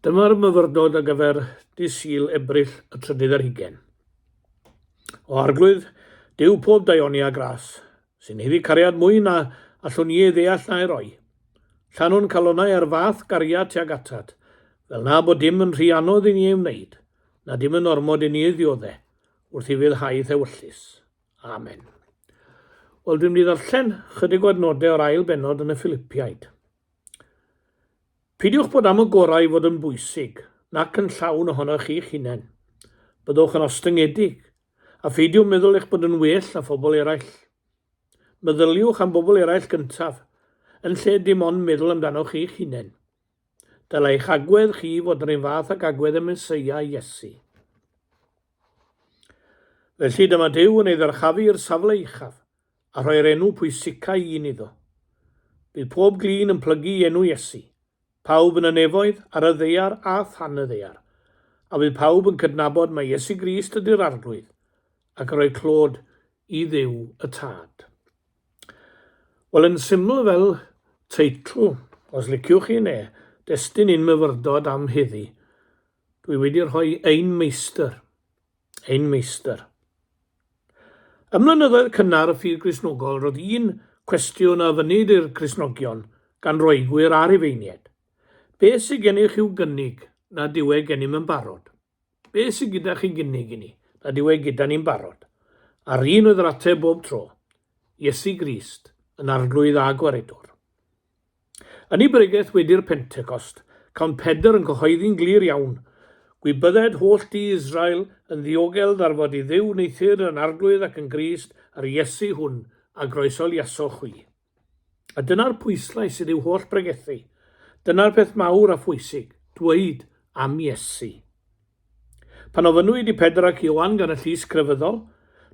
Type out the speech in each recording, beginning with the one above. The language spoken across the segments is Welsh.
Dyma'r myfyrdod ar gyfer dydd Sul, Ebrill y trydydd ar hugain. O Arglwydd, Duw pob daioni a gras, sy'n haeddu cariad mwy na allwn ni ei ddeall na'i roi. Llanwn calonnau â'r fath gariad tuag atat, fel na bo dim yn rhy anodd i ni ei wneud, na dim yn ormod i ni ei ddiodde, wrth i fyddhau ewyllys. Amen. Wel, dwi'n mynd i ddarllen chydig o adnodau o'r ail bennod yn y Philipiaid. Peidiwch bod am y gorau i fod yn bwysig, nac yn llawn ohonoch chi'ch hunain. Byddwch yn ostyngedig, a pheidiwch meddwl eich bod yn well na phobl eraill. Meddyliwch am bobl eraill gyntaf, yn lle dim ond meddwl amdanoch chi'ch hunain. Dylai eich agwedd chi fod yr un fath ag agwedd y Meseia Iesu. Felly dyma Duw yn ei ddyrchafu i'r safle uchaf a rhoi'r enw pwysica un iddo. Bydd pob glin yn plygu i enw Iesu, pawb yn y nefoedd, ar y ddaear a than y ddaear, a bydd pawb yn cydnabod mai Iesu Grist ydy'r Arglwydd, ac yn rhoi clod i Dduw y Tad. Wel, yn syml fel teitl, os liciwch chi, neu destun un myfyrdod am heddi, dwi wedi rhoi Ein Meistr. Ein Meistr. Ym mlynyddoedd cynnar y ffydd Gristnogol, roedd un cwestiwn a ofynnid i'r Cristnogion gan Roegwyr a Rhufeiniaid. Be sydd gennych i'w gynnig nad yw e gennym yn barod? Be sydd gyda chi gynnig i ni, nad yw e gyda ni'n barod? A'r un oedd yr ateb bob tro, Iesu Grist, yn Arglwydd a Gwaredwr. Yn ei bregeth wedi'r Pentecost, cawn Pedr yn cyhoeddi'n glir iawn, Gwybydded holl dŷ Israel yn ddiogel ddarfod i Dduw wneuthur yn Arglwydd ac yn Grist yr Iesu hwn a groesoliasoch chwi. A dyna'r pwyslais sydd i'w holl bregethu. Dyna'r peth mawr a phwysig, dweud am Iesu. Pan ofynnwyd i Pedr ac Ioan gan y llys crefyddol,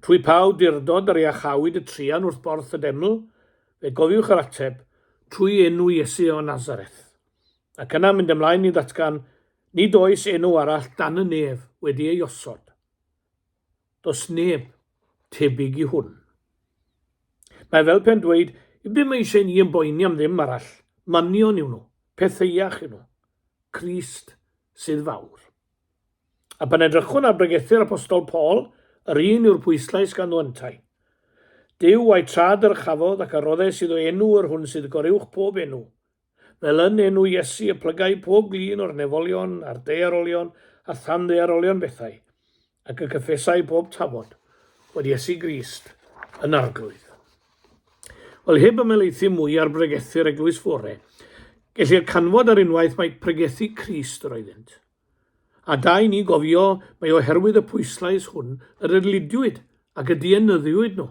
trwy pa awdurdod yr iachawyd y truan wrth borth y deml, fe gofiwch yr ateb, trwy enw Iesu o Nazareth. Ac yna mynd ymlaen i ddatgan, nid oes enw arall dan y nef wedi ei osod. Does neb tebyg i hwn. Mae fel pe'n dweud, i be mae eisiau ni ymboeni am ddim arall, manion yw nhw, petheuach yw nhw. Crist sydd fawr. A pan edrychwn ar bregethu'r Apostol Paul, yr un yw'r pwyslais ganddo yntau. Duw a'i tra dyrchafodd ac a roddes iddo enw yr hwn sydd goruwch pob enw, Fel yn enw Iesu y plygai pob glin o'r nefolion a'r daearolion a thanddaearolion bethau, ac y cyffesai pob tafod fod Iesu Grist yn Arglwydd. Wel, heb ymhelaethu mwy ar bregethu'r eglwys fore, gellir canfod ar unwaith mai pregethu Crist yr oeddynt. A da i ni gofio mai oherwydd y pwyslais hwn yr erlidiwyd ac y dienyddiwyd nhw.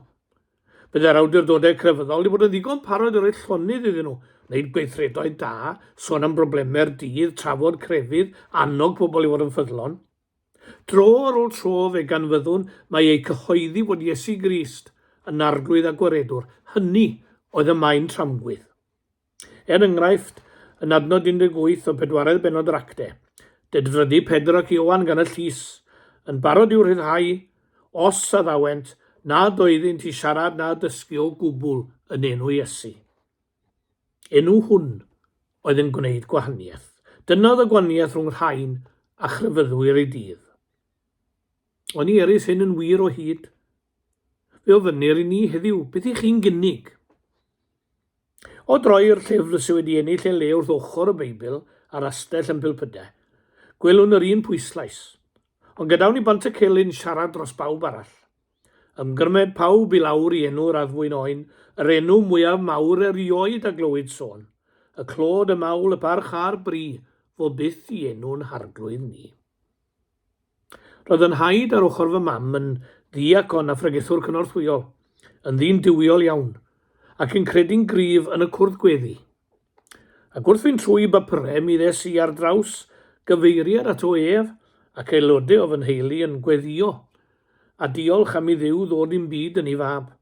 Byddai'r awdurdodau crefyddol wedi bod yn ddigon parod i roi llonydd iddyn nhw, wneud gweithredoedd da, sôn am broblemau'r dydd, trafod crefydd, annog pobl i fod yn ffyddlon. Dro ar ôl tro fe ganfyddwn mai eu cyhoeddi fod Iesu Grist yn Arglwydd a Gwaredwr, hynny oedd y maen tramgwydd. Er enghraifft, yn adnod 18 o pedwaredd bennod yr Acte, dedfrydu Pedr ac Ioan gan y llys, yn barod i'w rhyddhau, os addawent nad oeddynt i siarad na dysgu o gwbl yn enw Iesu. Enw hwn oedd yn gwneud gwahaniaeth. Dyna oedd y gwaniaeth rhwng rhain a chrefyddwyr ei dydd. Oni erys hyn yn wir o hyd? Fe ofynnir i ni heddiw, beth ych chi'n gynnig? O droi'r llyfr sydd wedi ennill ei le wrth ochr y Beibl ar astell yn Pilpyde, gwelwn yr un pwyslais. Ond gadawn i Bantycelyn siarad dros bawb arall. Ymgrymed pawb i lawr i enw'r addfwyn oen, yr enw mwyaf mawr erioed a glywyd sôn. Y clod, y mawl, y parch a'r bri, fo byth i enw'n Harglwydd ni. Roedd fy nhaid ar ochr fy mam yn ddiacon a phregethwr cynorthwyol, yn ddyn duwiol iawn, ac yn credu'n gryf yn y cwrdd gweddi. Ac wrth fynd trwy bapurau mi ddes i ar draws gyfeiriad ato ef ac aelodau o fy nheulu yn gweddïo a diolch am i Dduw ddod i'm byd yn ei fab.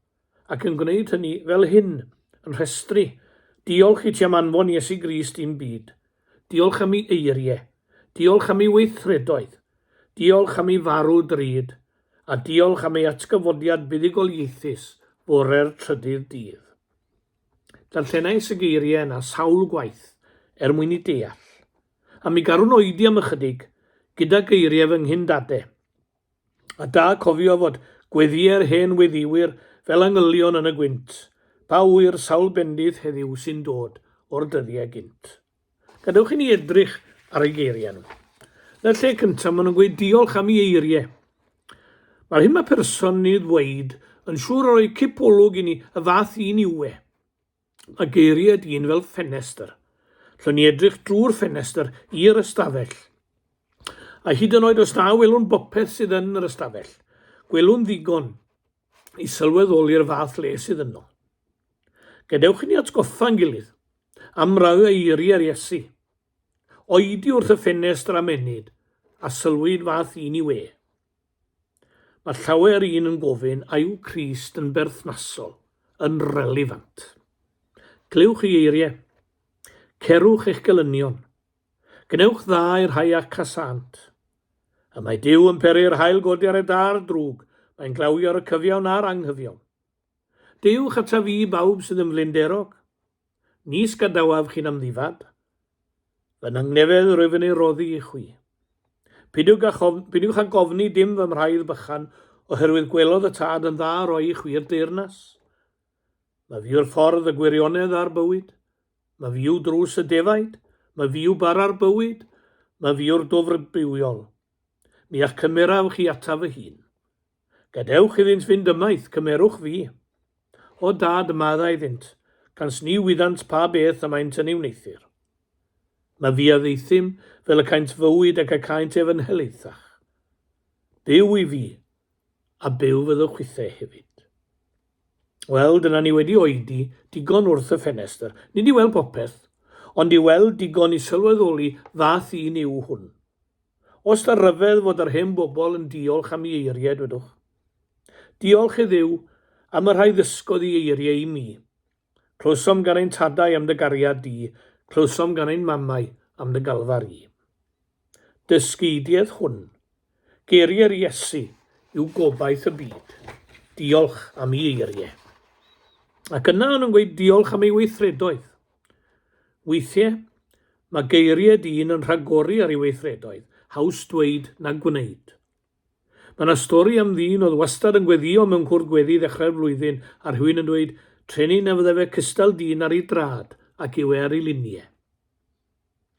ac yn gwneud hynny fel hyn, yn rhestru, Diolch i ti am anfon Iesu Grist i'n byd. Diolch am ei eiriau. Diolch am ei weithredoedd. Diolch am ei farw drud. A diolch am ei atgyfodiad buddugoliaethus fore'r trydydd dydd. Darllenais y geiriau yna sawl gwaith er mwyn i deall. A mi garwn oedi am ychydig gyda geiriau fy nghyn-dade. A da cofio fod gweddïau'r hen weddïwyr fel angylion yn y gwynt, pa ŵyr sawl bendith heddiw sy'n dod o'r dyddiau gynt. Gadewch i ni edrych ar eu geiriau nhw. Yn y lle cyntaf, maen nhw'n gweud diolch am ei eiriau. Mae'r hyn mae person yn ei ddweud yn siŵr o roi cipolwg i ni y fath un yw e. Mae geiriau dyn fel ffenestr. Llwn ni edrych drwy'r ffenestr i'r ystafell. A hyd yn oed os na welwn bopeth sydd yn yr ystafell, gwelwn ddigon i sylweddoli'r fath le sydd yno. Gadewch i ni atgoffa'n gilydd am rai o eiriau'r Iesu. Oedi wrth y ffenestr am ennyd a sylwi fath un yw e. Mae llawer un yn gofyn a yw Crist yn berthnasol, yn relevant. Clywch ei eiriau. Cerwch eich gelynion. Gwnewch dda i'r rhai a'ch casânt. Y mae Duw yn peri'r haul godi ar y da a'r drwg, mae'n glawio ar y cyfiawn a'r anghyfiawn. Deuwch ataf fi, bawb sydd yn flinderog. Nis gadawaf chi'n amddifad. Fy nhangnefedd rwyf yn ei roddi i chwi. Peidiwch â, chof, peidiwch â gofni dim fy mhraidd bychan, oherwydd gwelodd y Tad yn dda roi i chwi'r deyrnas. Mae fi yw'r ffordd, y gwirionedd a'r bywyd. Mae fi yw drws y defaid. Mae fi yw bara'r bywyd. Mae fi yw'r dwfr bywiol. Mi a'ch cymeraf chi ataf fy hun. Gadewch iddynt fynd ymaith, cymerwch fi. O Dad, maddau iddynt, cans ni wyddant pa beth y maent yn ei wneuthur. Mae fi a ddeuthum fel y caent fywyd ac y caent ef yn helaethach. Byw i fi, a byw fyddwch chwithau hefyd. Wel, dyna ni wedi oedi digon wrth y ffenestr, nid i weld popeth, ond i weld digon i sylweddoli fath un yw hwn. Oes 'na ryfedd fod yr hen bobl yn diolch am ei eiriau, dwedwch? Diolch i Dduw am y rhai ddysgodd ei eiriau i mi. Clywsom gan ein tadau am dy gariad di, clywsom gan ein mamau am dy galfar i. Dysgeidiaeth hwn, geiriau'r Iesu, yw gobaith y byd. Diolch am ei eiriau. Ac yna o'n nhw'n gweud diolch am ei weithredoedd. Weithiau, mae geiriau dyn yn rhagori ar ei weithredoedd, haws dweud na gwneud. Mae yna stori am ddyn oedd wastad yn gweddïo mewn cwrdd gweddi ddechrau'r flwyddyn a rhywun yn dweud, Treni na fydde fe cystal dyn ar ei drad ac yw e ar ei liniau.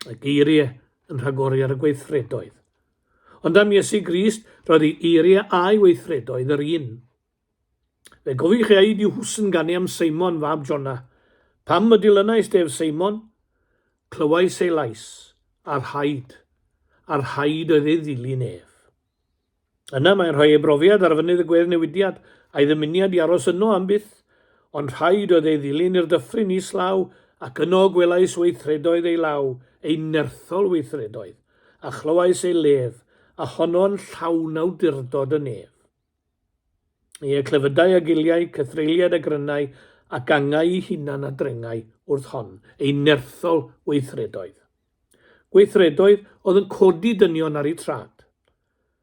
Y geiriau yn rhagori ar y gweithredoedd. Ond am Iesu Grist, roedd ei eiriau a'i weithredoedd yr un. Fe gofiwch chi a'i di hwsn ganu am Seimon, fab Jona. Pam y dilynais def Seimon? Clywais ei lais, a rhaid, a rhaid oedd ei ddilyn ef. Yna mae'n rhoi ei brofiad ar fynydd y gweddnewidiad, a'i ddymuniad i aros yno am byth, ond rhaid oedd ei ddilyn i'r dyffryn islaw, ac yno gwelais weithredoedd ei law, ei nerthol weithredoedd, a chlywais ei lef, a honno'n llawn awdurdod y nef. Ie, clefydau a giliau, cythreuliad a grynau, ac angau ei hunan a drengai wrth hon, ei nerthol weithredoedd. Gweithredoedd oedd yn codi dynion ar eu trad.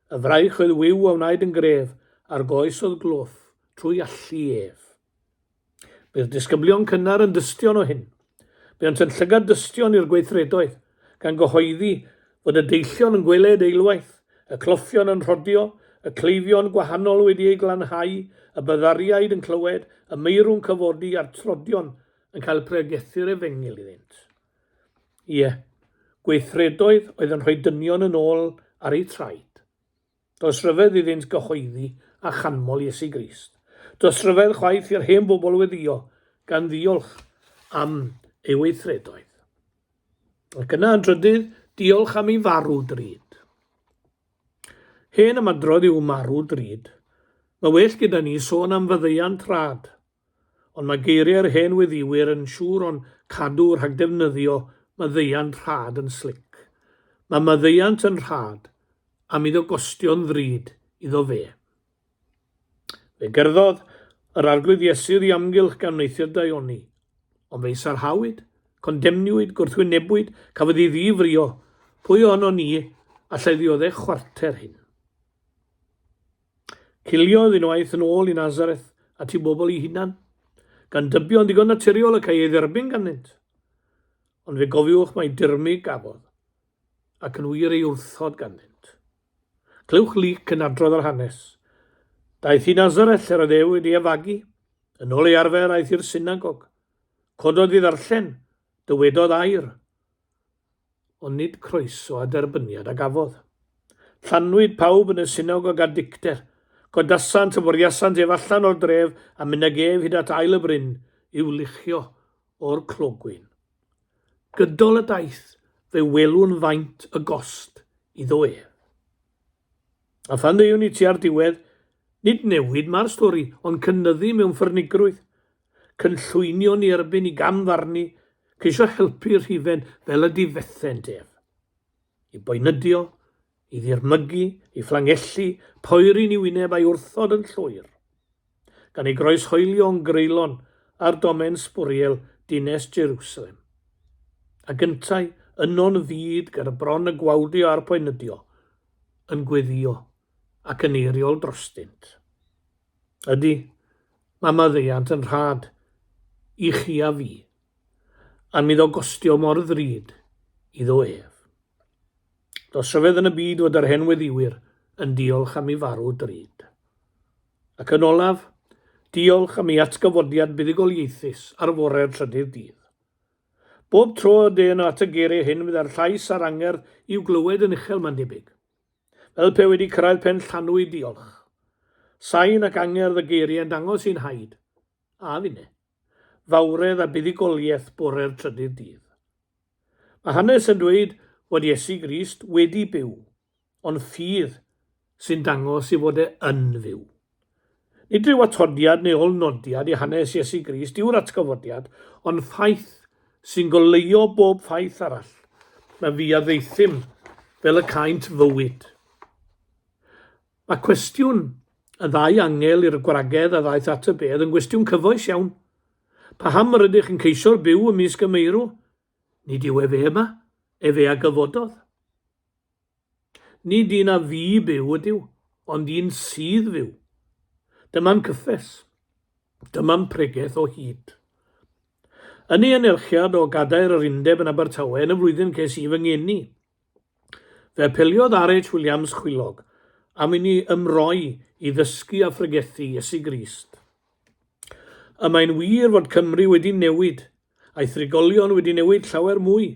Y fraich oedd wiw a wnaed yn gref, a'r goes oedd gloff trwy allu ef. Bu'r disgyblion cynnar yn dystion o hyn. Buont yn llygad dystion i'r gweithredoedd, gan gyhoeddi fod y deillion yn gweled eilwaith, y cloffion yn rhodio, y cleifion gwahanol wedi eu glanhau, y byddariaid yn clywed, y meirw'n cyfodi a'r tlodion yn cael pregethu'r efengyl iddynt. Ie, gweithredoedd oedd yn rhoi dynion yn ôl ar eu traed. Does ryfedd iddynt gyhoeddi a chanmol Iesu Grist. Does ryfedd chwaith i'r hen bobl weddïo, gan ddiolch am ei weithredoedd. Ac yna yn drydydd, diolch am ei farw drud. Hen ymadrodd yw marw drud. Mae well gyda ni sôn am faddeuant rhad. Ond mae geiriau'r hen weddïwyr yn siŵr o'n cadw rhag defnyddio maddeuant rhad yn slic. Mae maddeuant yn rhad am iddo gostio'n ddrud iddo fe. Fe gerddodd yr Arglwydd Iesu ddiamgylch gan wneuthur daioni. Ond fe'i sarhawyd, condemniwyd, gwrthwynebwyd, cafodd ei ddifrio. Pwy ohonon ni allai ddioddef chwarter hyn? Ciliodd unwaith yn ôl i Nazareth at ei bobl ei hunan, gan dybio'n ddigon naturiol y câi ei dderbyn ganddynt. Ond fe gofiwch mai dirmyg gafodd. ac yn wir ei wrthod ganddynt. Clywch Luc yn adrodd yr hanes. Daeth i Nazareth lle'r oedd ef wedi ei fagu. Yn ôl ei arfer aeth i'r synagog. Cododd i ddarllen, dywedodd air. Ond nid croeso a derbyniad a gafodd. Llanwyd pawb yn y synagog â dicter. Codasant a bwriasant ef allan o'r dref a mynd ag ef hyd at ael y bryn i'w luchio o'r clogwyn. Gydol y daith fe welwn faint y gost iddo ef. A phan ddeuwn ni tua'r diwedd, nid newid mae'r stori, ond cynyddu mewn ffyrnigrwydd. Cynllwynio ni erbyn i gam-farnu, ceisio helpu rhifen fel y difethent ef. I boenydio, i ddirmygu, i fflangellu, poeri'n i wyneb a'i wrthod yn llwyr. Gan ei groeshoelio yn greulon ar domen sbwriel dines Jerusalem. Ac yntau, yno'n fud ger bron y gwawdio a'r poenydio, yn gweddïo ac yn eiriol drostynt. Ydy, mae maddeuant yn rhad i chi a fi, am iddo gostio mor ddrud iddo ef. Does rhyfedd yn y byd fod yr hen weddiwyr yn diolch am ei farw drud. Ac yn olaf, diolch am ei atgyfodiad buddugoliaethus ar fore'r trydydd dydd. Bob tro y deuwn at y geiriau hyn fydda'r llais a'r angerdd i'w glywed yn uchel, mae'n debyg. Fel pe wedi cyrraedd pen llanw i diolch. Sain ac angerdd y geiriau yn dangos i'n haid, a finne, fawredd a buddugoliaeth bore'r trydydd dydd. Mae hanes yn dweud fod Iesu Grist wedi byw, ond ffydd sy'n dangos ei fod e yn fyw. Nid rhyw atodiad neu ôl-nodiad i hanes Iesu Grist yw'r atgyfodiad, ond ffaith sy'n goleuo bob ffaith arall. Mae fi a ddeuthum fel y caent fywyd. Mae cwestiwn y ddau angel i'r gwragedd a ddaeth at y bedd yn gwestiwn cyfoes iawn. Paham yr ydych yn ceisio'r byw ymysg y meirw? Nid yw efe yma, efe a gyfododd. Nid un a fu byw ydyw, ond un sydd fyw. Dyma'n cyffes. Dyma'n pregeth o hyd. Yn ei anerchiad o gadair yr undeb yn Abertawe yn y flwyddyn ces i fy ngeni, fe apeliodd R.H. Williams Chwilog am i ni ymroi i ddysgu a phregethu Iesu Grist. Y mae'n wir fod Cymru wedi newid, a'i thrigolion wedi newid llawer mwy.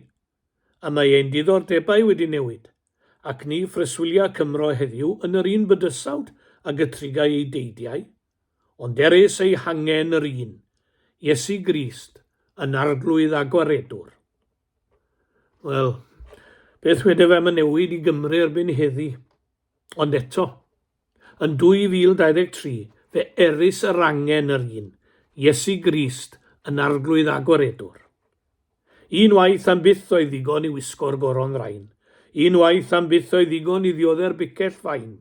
Y mae ein diddordebau wedi newid, ac ni phreswylia Cymro heddiw yn yr un bydysawd ag y trigai ei deidiau, ond erys ei hangen yr un, Iesu Grist, yn Arglwydd a Gwaredwr. Wel, beth wede fe am y newid i Gymru erbyn heddi? Ond eto, yn 2023, fe erys yr angen yr un, Iesu Grist, yn Arglwydd a Gwaredwr. Un waith am byth oedd ddigon i wisgo'r goron ddrain. Un waith am byth oedd ddigon i ddiodde'r bicell fain.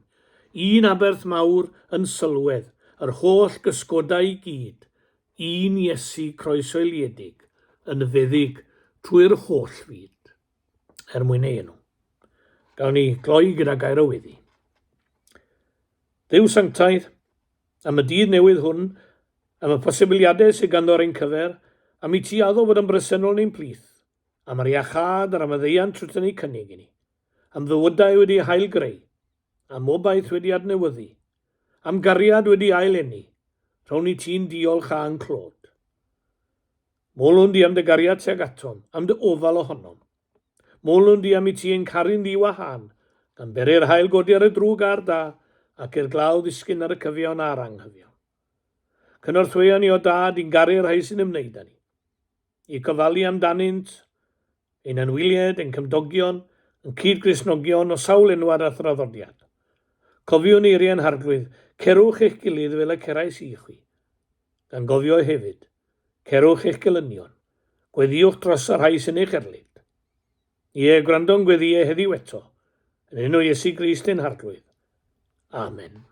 Un aberth mawr yn sylwedd yr holl gysgodau i gyd. Un Iesu croeshoeliedig yn feddyg trwy'r holl fyd. Er mwyn ei enw. Gawn ni gloi gyda gair o weddi. Dduw sanctaidd, am y dydd newydd hwn, am y posibiliadau sydd ganddo ar ein cyfer, am i ti addo fod yn bresennol yn ein plith, am yr iachâd a'r amaddeuant rwyt yn eu cynnig i ni, am fywydau wedi eu hail-greu, am obaith wedi adnewyddu, am gariad wedi ail-eni, rhown i ti'n diolch a'n clod. Molwn di am dy gariad tuag atom, am dy ofal ohonom. Molwn di am i ti ein caru'n ddi-wahân, gan beri'r haul godi ar y drwg a'r da, ac i'r glaw ddisgyn ar y cyfiawn a'r anghyfiawn. Cynorthwyo ni, o Dad, i'n garu'r rhai sy'n ymwneud â ni, i gofalu amdanynt, ein anwyliaid, ein cymdogion, ein cyd-Gristnogion o sawl enwad a thraddodiad. Cofiwn eiriau ein Harglwydd, Cerwch eich gilydd fel y cerais i chwi. Gan gofio hefyd, Cerwch eich gelynion, gweddïwch dros y rhai sy'n eich erlid. Ie, gwrando'n gweddïau heddiw eto, yn enw Iesu Grist ein Harglwydd. Amen.